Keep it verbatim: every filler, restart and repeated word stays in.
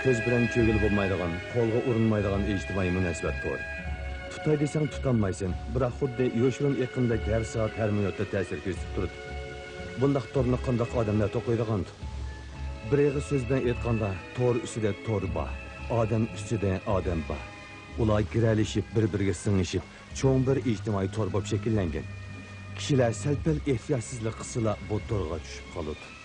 كۆز بىلەن كۆرگىلى بولمايدىغان، قولغا ئۇرۇنمايدىغان ئىجتىمائىي مۇناسىۋەت تورى. تۇتاي دېسەڭ تۇتالمايسەن، بىراق خۇددى يوشۇرۇن ئېقىندەك ھەر سائەت، ھەر مىنۇتتا تەسىر كۆرسىتىپ تۇرىدۇ. بۇنداق تورنى قانداق ئادەملەر توقۇيدىغاندۇ؟ بىر ئېغىز سۆز بىلەن ئېيتقاندا، تور ئۈستىدە تور بار، ئادەم ئۈستىدە ئادەم بار. ئۇلار گىرەلىشىپ، بىر-بىرىگە سىڭىشىپ، چوڭ بىر ئىجتىمائىي تور بولۇپ شەكىللەنگەن. كىشىلەر سەل-پەل ئېھتىياتسىزلىق قىلسىلا، بۇ تورغا چۈشۈپ قالىدۇ.